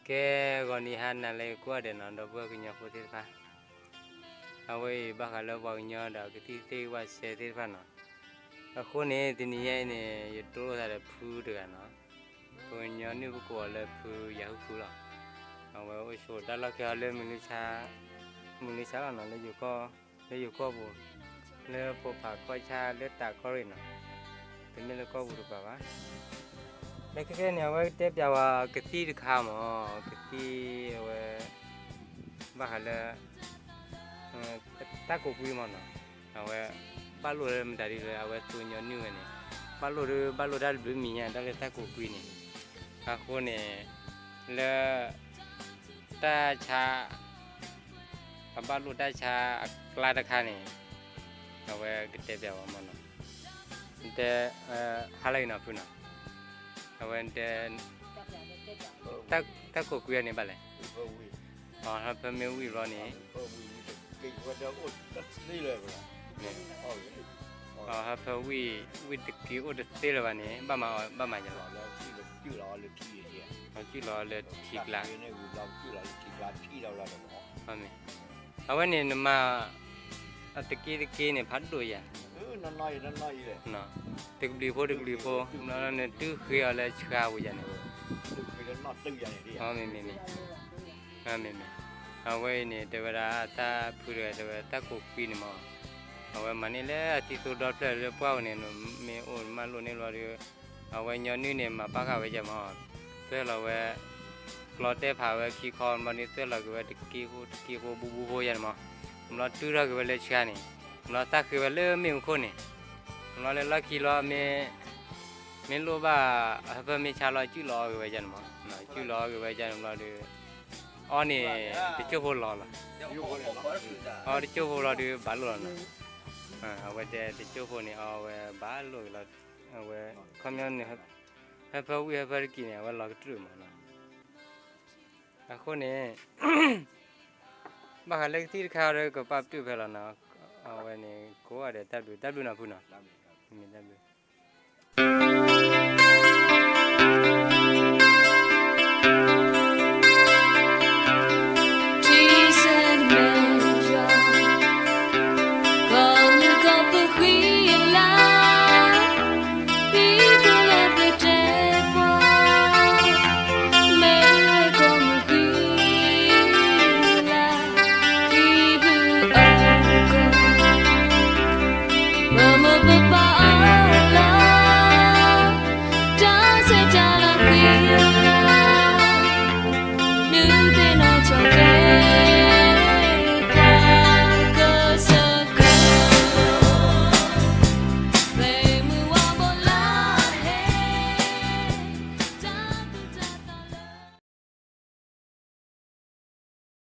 ကဲ ဂီၤနံၤဟါနၤလၢကိးဂၤဒဲးနီၤ ဒီပုၢ်ဝဲၢ်ကညီဖိသ့ၣ်တဖၣ်, အဝဲအံၤဘၣ်ဃးလၢပှၤကညီဒီးကသံၣ်သ့ၣ်ဝၣ်စဲသ့ၣ်တဖၣ်နီၤ. အဃိန့ၣ် တနံၤညါအံၤန့ၣ် ယတိၢ်လိာ်သးဒီးဖုတဂၤနီၤ, ပှၤကညီနုာ်ပကိးအီၤလၢဖုယၤဟုၣ်ဖုလီၤ. အဝဲအိၣ်ဆိးတၢ်လီၢ်ခံဟီလၢ မုၢ်လၢဆါလီၤနီၤ လၢယိၤကီၢ်ပူၤ, လၢဖိဖးကီၢ်ဆၣ်လၢတးကီၢ်ရ့ၣ်နီၤ, တမ့ၢ်လၢကီၢ်ပူၤတကပၤဘၣ်. လၢခဲကဲန့ၣ် အဝဲကတဲပျးဝဲကသံၣ်တခါမး, ကသံၣ်အဝဲ ဘၣ်ဃးလၢ တၢ်ကိးကွံမးနီၤ, အဝဲ ဘၣ်လိာ်လၢမတၤဒ်လဲၣ် အဝဲသိညီနုာ်ဝဲန့ၣ်, ဘၣ်လိာ်ဒုး ဘၣ်လိာ်တၢ်တဘျုးမံၤညါ တၢ်လၢတၢ်ကိးကွံန့ၣ်, အဃိန့ၣ် လၢ တၢ်ဆါ အဘၣ်လိာ်တၢ်ဆါအကျါတခါန့ၣ် အဝဲကတဲပျးဝဲမးနီၤ, တဲ ဟါလၢအံၤနီၤဖုနီၤ, အဝဲတဲ တၢ်ကိးကွံအီၤန့ၣ်ဘၣ်လဲၣ်, ဟၢဖၢမ့ၢ်ဝံၣ်ဘျီန့ၣ် ဟၢဖၢဝံၣ် ဝံၣ်တက့ၢ်အိၣ်တသ့လၢၤဘၣ်, ဘၣ်မၤအီၤဘၣ်မၤယၤလီၤ, ကၠုၣ်လီၤအီၤလၢထံကျါ, အဝဲန့ၣ်နမၤ အတက့ၢ်တက့ၢ်န့ၣ် ဖးဒိၣ်ယၤ, တကဘျံးဖိတကဘျံးဖိ နတုၢ်ဃ့အီၤလၢဆှါပူၤယၤန့ၣ်, မ့ၢ်မ့ၢ်မ့ၢ်, မ့ၢ်မ့ၢ်, အဝဲအံၤန့ၣ် တဲဝဲဒၣ်တၢ်ဖုတဂၤ တဲဝဲတၢ်ကိးကွံန့ၣ်မး, အဝဲမၤန့ၢ်လၢအသံသိဒီဖျၢၣ်လၢပှၢ်ပူၤန့ၣ် မ့ၢ်အိၣ်မးလိာ်န့ၢ်ဘျီဒီး အဝဲညီနုၢ်န့ၣ် မၤပာ်ဃာ်ဝဲယၤမး, သွဲၣ်လီၤဝဲ ကျီတဲဖးဝဲခံခီဘျီန့ၣ် သွဲၣ်လီၤက့ၤဝဲတက့ၢ်ဖိတက့ၢ်ဖိ ဘူးဘူးဖိယၤန့ၣ်မး, ဘျီတုၤထီၣ်က့ၤဝဲလၢဆှါန့ၣ်, ဘျီသၣ်ဃ့ဝဲလၢမ့ၣ်အူခိၣ်န့ၣ်, ဘျီလၢလီၢ်ခံလီၤ မ့ၢ်လိၣ်ဘၣ် ဟၢဖၢမ့ၢ်ဆါလီၤ ကၠုၣ်လီၤအီၤက့ၤဝဲယၤန့ၣ်မး, ကၠုၣ်လီၤအီၤက့ၤဝဲယၤန့ၣ်ဘျီဒီး အီန့ၣ် တကၠိၢ်ဖိလီၤလီၤ, အီတကၠိၢ်ဖိလီၤဒီးဘၣ်လိာ်လီၤနီၤ, အဝဲတဲတကၠိၢ်ဖိန့ၣ် အီဝဲဘၣ်လိာ်က့ၤလီၤ, အဝဲ ခီပညီန့ၣ် ဟၢဖၢဝံၣ်ဟၢဖၢတက့ၢ်န့ၣ် အဝဲလီၤကတြူၢ်မးနီၤ, အဃိန့ၣ် ဘၣ်ဃးလၢကသံၣ်တခါဒီးကပာ်ပတုာ်ဖဲလီၤနီၤ, အဝဲန့ၣ် ကိးဂၤဒဲးတၢ်ဘျုး တၢ်ဘျုးနီၤဖုနီၤ, မ့ၢ်တၢ်ဘျုး